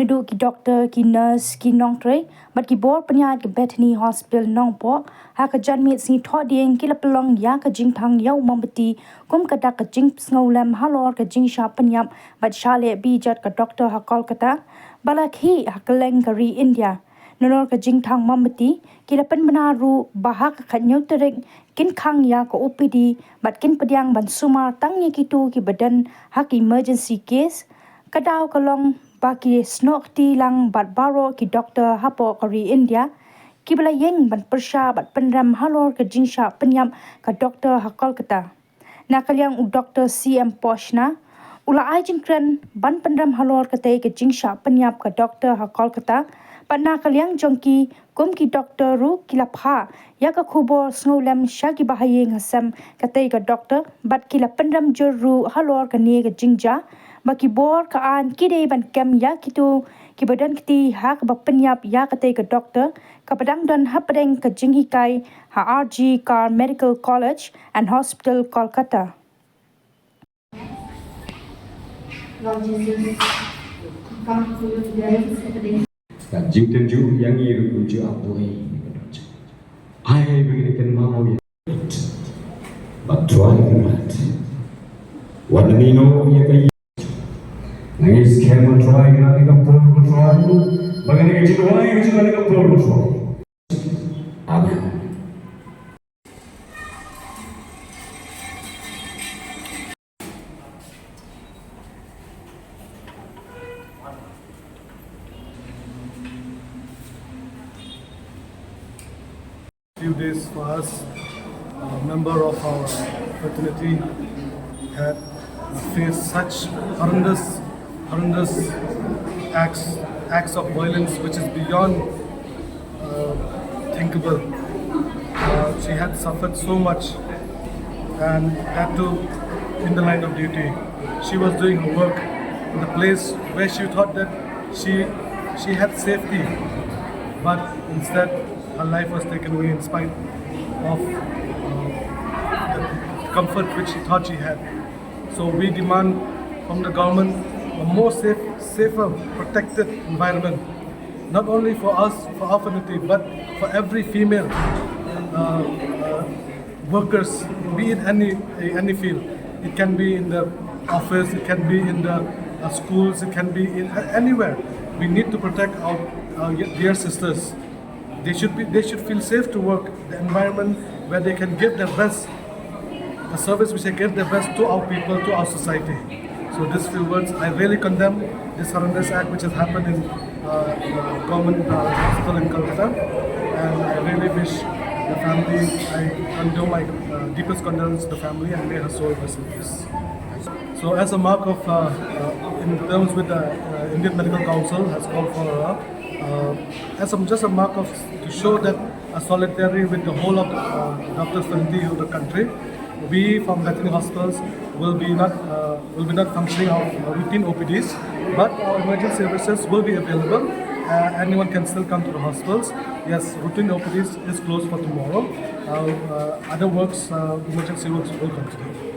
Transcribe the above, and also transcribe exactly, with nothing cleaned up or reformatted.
Naduh ki doktor, ki nurse, ki nongtrei bad ki bor pynïaid ka Bethany Hospital Nongpoh, ha ka janmiet sngi Thohdieng ki la pynlong ïa ka jingthang ïa u mombati kum ka dak ka jingsngewlem halor ka jingshah pynïap bad shah leh bijot ka doktor ha Kolkata ba la khih ha kylleng ka ri India. Nalor ka jingthang mombati, ki la pynbna ruh ba ha ka khatñiew tarik kin khang ïa ka O P D bad kin pdiang ban sumar tang ïa kito kiba don ha ka emergency case. Ka daw ka long ba ki snoh kti lang bad baroh ki doktor hapoh ka ri India kiba la ïeng ban pyrshah bad pynrem halor ka jingshah pynïap ka doktor ha Kolkata. Na ka liang u Doktor C M Poshna u la ai jingkren ban pynrem halor katei ka jingshah pynïap ka doktor ha Kolkata, bad na ka liang jong ki, kum ki doktor ruh ki la phah ïa ka khubor sngewlem sha ki bahaïing hasem katei ka doktor bad ki la pynrem jur ruh halor kane ka jingjia ba ki bor ka aiñ ki dei ban kem ïa kito kiba don kti ha kaba pynïap ïa katei ka doktor kaba dang don hapdeng ka jinghikai ha R G Kar Medical College and Hospital, Kolkata. Lord Jesus, come to your parents happening. Ka jingtynjuh ïa ngi ruh kumjuh ap boi. Ai ba ngi kynmaw ïa. Ba Trai ka mat. Wat ngi noh ïa ka. Ngi skhem ba Trai ka mat, ka por ba Trai. Ba ngi ka jingwai ka jingwai ka por ba Trai. Amen. Few days for us, a member of our fraternity had faced such horrendous, horrendous acts, acts of violence which is beyond uh, thinkable. Uh, she had suffered so much, and that too in the line of duty. She was doing her work in the place where she thought that she she had safety, but instead her life was taken away in spite of uh, the comfort which she thought she had. So we demand from the government a more safe, safer, protected environment, not only for us, for our fraternity, but for every female uh, uh, workers, be it any any field. It can be in the office, it can be in the uh, schools, it can be in uh, anywhere. We need to protect our, our dear sisters. They should be, they should feel safe to work, the environment where they can give their best, the service which they give their best to our people, to our society. So these few words, I really condemn this horrendous act which has happened in uh, uh, government uh, hospital in Calcutta, and I really wish the family, I convey my uh, deepest condolence to the family and may her soul rest in peace. So as a mark of, uh, uh, in terms with the uh, Indian Medical Council has called for, uh, uh, as a, just a mark of to show that a solidarity with the whole of the uh, doctors fraternity of the country, we from Bethany Hospitals will be not uh, will be not functioning our routine O P Ds, but our emergency services will be available. Uh, anyone can still come to the hospitals. Yes, routine O P Ds is closed for tomorrow. Uh, uh, other works, uh, emergency works will continue.